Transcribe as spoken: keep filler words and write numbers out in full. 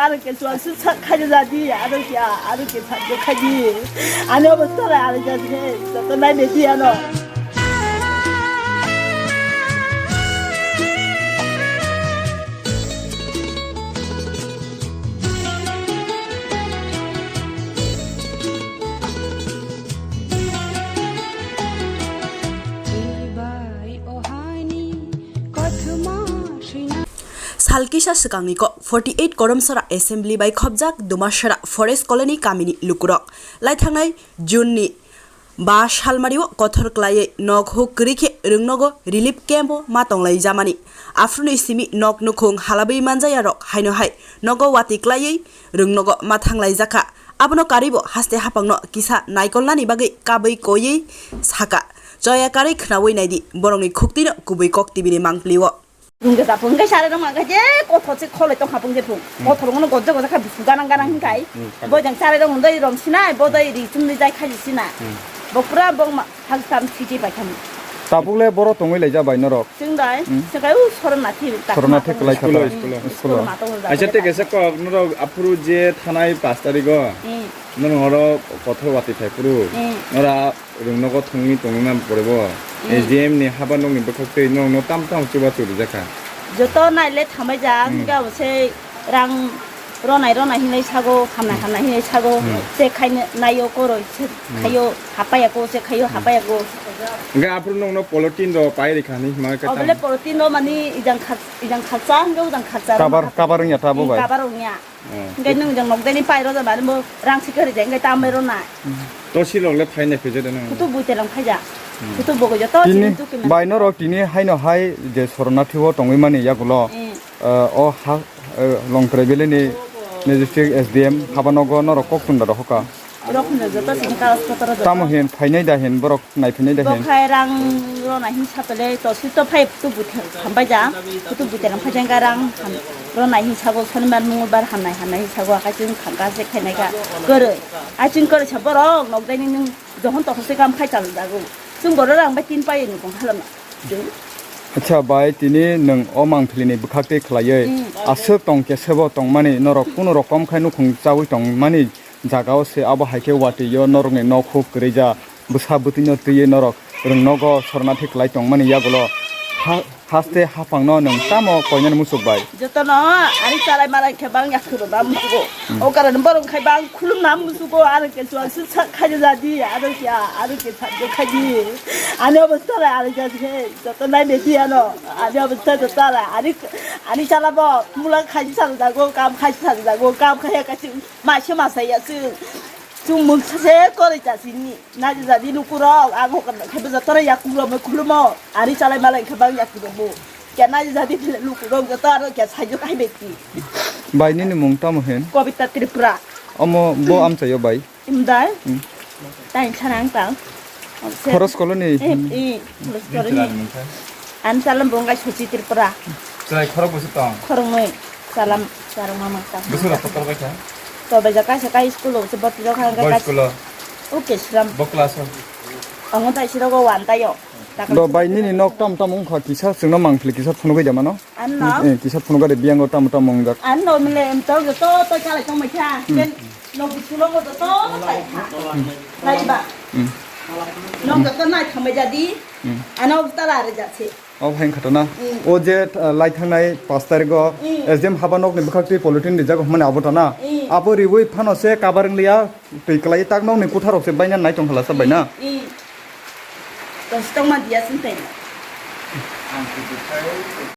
Aro ke chuan su sak khai jadi, aro ke, aro ke sak khai di. Ani obostha lai aro jadi, joto nai besi ano. Sal kisa swkangni kok, forty eight Koromsora Assembly bai khopjak Dumasora Forest Colony kamini lukurok. Laithangnai June ni ba salmario kothor klaiwi nok huk kwrwi khe rwngnogo relief camp o ma tonglaijamani. Aphuruni simi nok nukhung halabwi manjayarok haino hai nogo wati klaiwi rwngnogo ma thanglaijak kha. Abono karwibo haste haphangno kisa naikolnani bagwi kabwi koiwi sakha. Choya karwi khnaui naidi borokni khuktwino kubui kok T V ni mangpili-o. Phung khe ta phung khe sare rok mangkha je kothor se kholoi tongkha phung se phung. Hmm. Kothor rok no gojja gojja kha bisu ganang ganang hinkai. Hmm, hmm. Bo jang sare rok hondoi rom sinai, bo doi ri chumni jai khaji sinai. Hmm. Bo pura bo ma hak sam thiji bai kha. Tabuk le boro tongwi lai ja bai norok. Chwng dai, hmm, se kai u sorona thi ta. Sorona thi klai kha. School o, school o. School o. School o ma tongo. Acha te kesa kok norok aphuru je thanai pash tarikh o. Hmm. Norok oro kothor wati phai phuru. Hmm. Nora Rwngnogo thwngwi tongwi man pore bo. Mm. S D M ni haba nokni bwkhak twi norokno tam tam chubachu rijak kha. Joto naile thamai ja, mm, hwnkhe abo se rang ronai ronai hinwi sago, hamnai hamnai hinwi sago, mm, se khaino naio koroi, se, mm, khaio hapaiya ko, se khaio, mm, hapaiya ko. Hwnkhe aphuru nokno polythene rok pai rikha hinwi hima khe. Obole tam polythene rok mani ijang khak-, ijang khakcha, hwnkhe ujang khakcha rok kabar, ma kabar wngya ta bo bai? Kabar wngya. Oh. Hingke nung jang nok deni pai ro jaba, bo rang si kari jai, hingke tambai ro nai. To si lok le phai nai phai jai de nang. Kutu bui telang phai ja. Hmm. Kutu bo gojo to tini sini tu kima. Bai norok tini haino hai je sornathi o tongwi mani yagulo. Hmm. Eh, o ha, eh, Longtrai Valley ni Magistrate S D M habanogo norok kok tunda rohoka. Rok hwnwi joto sini kagoj potro joto. Tamo hin phainai da hin borok naiphinai da hin. Bokhai rang rona hin sapele to sito phai tu buthe hambai ja. Tu buthe rang phai jang rang ham rona hin sago sonibar mungulbar hamnai hamnai hin sago akai chwng thangka se khainai ka kwrwi. Ai chwng kwrwi sa borok nok dai ning jokhon tokho se kam khai chal jago. Chwng borok rang bai tin pai ni kong halama. Acha bai tini nwng o mangpili ni bwkhak tei khlaiwi, hmm, aswk tong khe sebo tongmani norok kunu rokom khai nukhung chaui tongmani. Jaga o se abo hai khe watwi o norok ni nok huk kwrwi ja bwsa bwtwi no twiwi norok rwng nogo sornathi kwlai tong mani yagulo ha-, haste haphang no nwng tamo koinani muchuk bai. Jotono ani chalai malai khe bang yakhwrwng na muchugo. Hmm. O karon borok khai bang khulum na muchugo, aro ke chuan suk sak khai jadi, aro ke, aro ke sak khai di. Ani obostha lai aro ke joto nai media no. Ani obostha joto lai ani, ani chala bo mula khai sal dago, kam khai sal dago, kam khai ya kachi. Maise masa ya chwng. Chwng mungsa se koroi cha sini. Naji jadi lukurok, ang hokar khai bwsa tore yakurok mai khulumo. Ari chalai malai khe bang yakurok bo. Kya naji jadi lukurok joto aro kya saijo khai beti. Bai nini mung tamo hen? Kobita Tripura. Omo bo amchaio bai. Imdai. Hmm. Tain sana ang tang. Khoros koloni. Eh, eh, khoros koloni. Ani salam bo wngkha Suchi Tripura. Chwrai khorok bwswk tong? Khoroknwi. Salam, salam mama ta. Bwswk rok kotor bai kha? To bai jaka se kai school o se boti rok kha. Boy school o? Okay, Sram. Bo class o? Ang tai siro go wan tayo. Do bai nini nok tam tam wngkha kisa chwngno mangpili kisa phunugwi da mano? Ano? Eh, kisa phunugwi da biyango tam tam wngjak. Ano mile em to to to chalai tong mai kha. Hmm. Ken nok bisingo go to to tai kha. Lai ba. Hmm. Nok to nai thamai jadi. Hmm. Ano tala re jase. O hai khatana. Mm. O je, uh, lai thangnai pash tarikh o, mm, S D M haba nokni bwkhak twi polythene rijak hwnmani abo tana. Mm. Abo riwi phano se kabar wngliya, twi kwlai tak nokni kutharok se baina nai tong khala sa baina. Mm. Tos tongma diya sing tei.